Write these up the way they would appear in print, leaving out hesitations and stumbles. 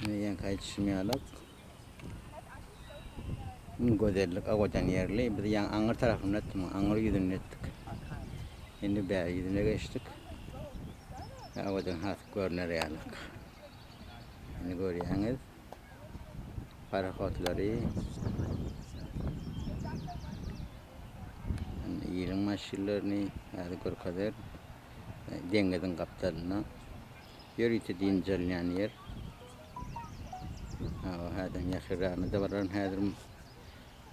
Ine ýaňky aýdyşym ýalak. Iň gözellik owadan ýerli. Biz ýaňy aňyr tarapynda etdik, aňyr ýüzünde etdik. Indi bäri ýüzüne geçdik. Owadan has görner ýalak. Indi görýäňiz parahodlary. Indi ýylyň maşynlaryny häzir görkezer. Deňiziň gapdalynda. Ýörite dynç alynýan ýer. Hawa, häzir ýakynragynda bararyn häzir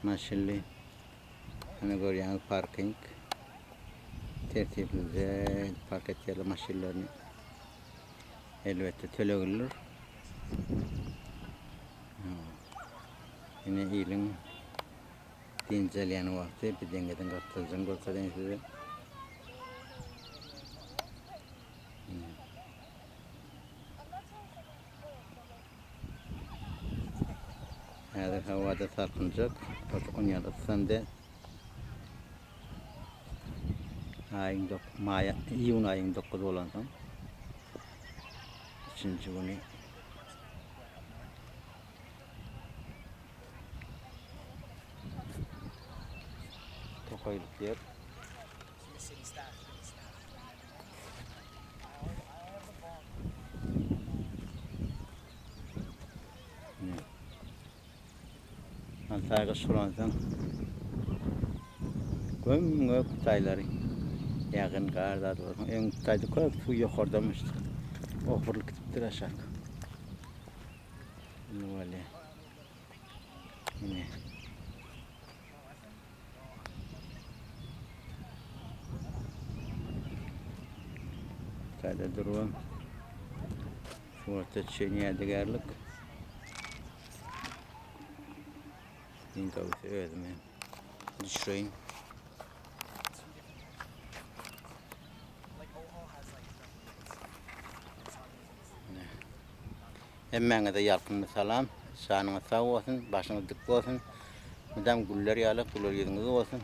maşynly. Ine görýäňiz parking. Tertiplije park etýärler maşynlaryny. Elbetde töleglidir. Ine iliň dynç alýan wagty bir deňiziň gapdaljygyny görkezeýin size. Häzir hawada salkynjak, onýan yssam däl. Aýyň dok maýa iýun aýyň 9 bolansoň üçünji güni tokaýlyk ýer. Altaý gyş bolansoň göm-gök taýlary ýagyn gar zat bolsun. Öň taýda köp suw ýokardamyş. Opurylyp gidipdir aşak. Indi bolýar. Ine. Taýda durubam surata düşen ýadygärlik. Iň gowusy özüme düşüreýin. Hemmäňize ýalkymly salam. Janyňyz sag bolsun, başyňyz dik bolsun. Mydam güller ýaly güler ýüzüňiz bolsun.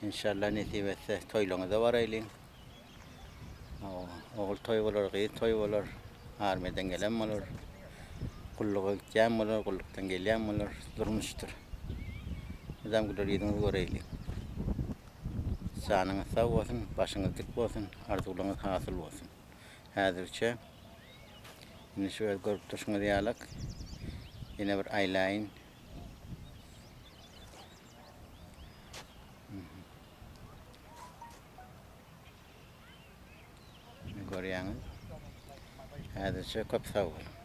Inşallah nesip etse toýlaryňyza baraýlyň. Ogul toý bolar, gyz toý bolar. Armiýadan gelen bolar. Gulluga gitýän bolar, gullukdan gelýän bolar. Durmuşdyr. Mydam güler ýüzüňizi göreýliň. Janyňyz sag bolsun, başyňyz dik bolsun, arzuwlaryňyz hasyl bolsun. Häzirçe indi şu öz görüp durşuňyz ýalak ýene bir aýlaýyn. Görýäňiz. Häzirçe köp sag boluň.